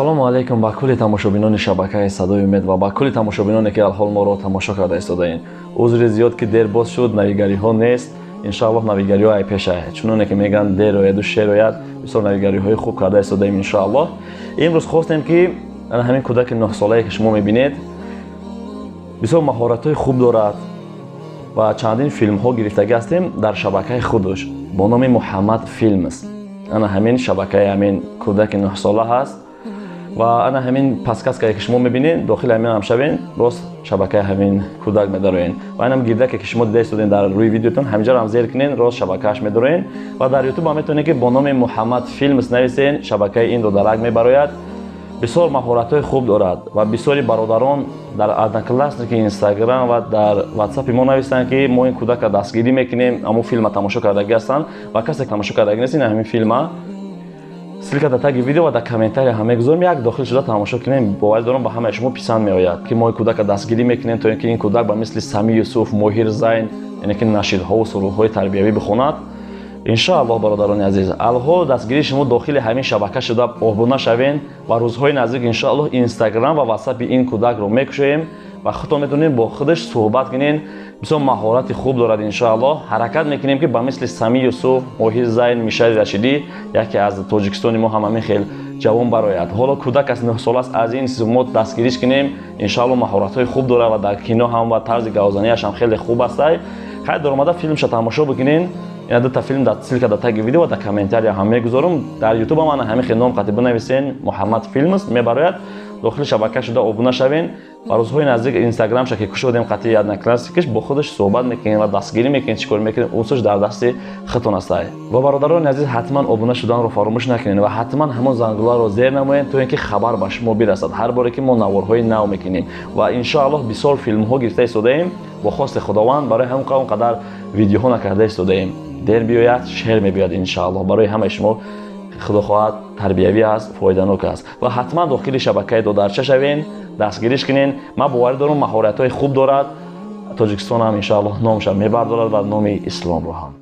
Ассалому алайкум ба кулли тамошобинони шабакаи «Садои умед» ва ба кулли тамошобиноне, ки алҳол моро тамошо карда истодаед. Узри зиёд, ки дер боз шуд, навигариҳо нест. Иншоаллоҳ, навигариҳо ай пеша, чуноне ки мегӯянд, дер ояду шер ояд. Бисёр навигариҳои хуб карда истодаем, иншоаллоҳ. Имрӯз хостем, ки ҳамин кӯдаки 9-солае, ки шумо мебинед, бисёр маҳоратҳои хуб дорад ва чандин филмҳо гирифтагӣ ҳастем дар шабакаи худаш бо номи «Муҳаммад Филмс». Ана ҳамин шабакаи ҳамин кӯдаки 9-сола ҳаст ва ана ҳамин подсказка е, ки шумо мебинед, дохили ҳамин ҳам шавен, рост шабакаи ҳамин кӯдак медароен. Ва инам гирдаке, ки шумо дида истодем дар рӯи видеотон, ҳаминҷаро ҳам зер кунен, рост шабакааш медароен. Ва дар Ютуб ҳам метавонед, ки бо номи «Муҳаммад Филмс» нависен, шабакаи ин додарак мебарояд. Бисёр маҳоратҳои хуб дорад ва бисёри бародарон дар Одноклассники, Инстаграм ва дар Ватсапи мо нависанд, ки мо ин кӯдакро дастгирӣ мекунем. Ҳамон филма тамошо кардагӣ ҳастанд ва касе тамошо кардагӣ нест, ин ҳамин филма ссылка дар таги видео ва дар комментария ҳам мегузорем, як дохил шуда тамошо кунем. Боварӣ дорам, ба ҳамаи шумо писанд меояд, ки мо ин кӯдакро дастгирӣ мекунем, то ин ки ин кӯдак ба мисли Сами Юсуф, Моҳир Зайн, яъне ки нашидҳову сурудҳои тарбиявӣ бихонад, иншоаллоҳ. Бародарони азиз, алҳол дастгирии шумо дохили ҳамин шабака шуда обуна шавен ва рӯзҳои наздик, иншоаллоҳ, Инстаграм ва Ватсапи ин кӯдакро мекушоем ва худтон метавонед бо худаш суҳбат кунед. Бисёр маҳорати хуб дорад. Иншоаллоҳ, ҳаракат мекунем, ки ба мисли Сами Юсуф, Моҳир Зайн, Мишари Рашидӣ яке аз Тоҷикистони мо ҳам ҳамин хел ҷавон барояд. Ҳоло кӯдак аст, 9-сола аст, аз ин мо дастгириш кунем, иншоаллоҳ. Маҳоратҳои хуб дорад ва дар кино ҳам ва тарзи гавзанияш ҳам хеле хуб астай. Хайр, даромада филмша тамошо бикунен. Ина дута филм дар ссылка дар таги видео ва дар комментария ҳам мегузорам. Дар Ютуб ҳам ана ҳамин хел ном қати бинависен, «Муҳаммад Филмс» мебарояд. Дохили шабака шуда обуна шавен ва рӯзҳои наздик Инстаграмша ки кушодем, қатъи Одноклассник иш бо худаш суҳбат мекунем ва дастгирӣ мекунем. Чӣ кор мекунем, унсуш дар дасти худтон астай. Ва бародарони азиз, ҳатман обуна шуданро фаромӯш накунед ва ҳатман ҳамон зангуларо зер намоед, то ин ки хабар ба шумо бирасад ҳар боре, ки мо наворҳои нав мекунем. Ва иншоаллоҳ, бисёр филмҳо гирифта истодаем бо хости Худованд. Барои ҳамон он қадар видеоҳо накарда истодаем. Дер биёяд, шер мебиёяд, иншоаллоҳ. Барои ҳамаи шумо, худо хоҳад, тарбиявӣ аст, фоиданок аст. Ва ҳатман дохили шабакаи додарча шавен, дастгириш кунен. Ман боварӣ дорам, маҳоратҳои хуб дорад. Тоҷикистон ҳам, иншоаллоҳ, номша мебардорад ва номи исломро ҳам.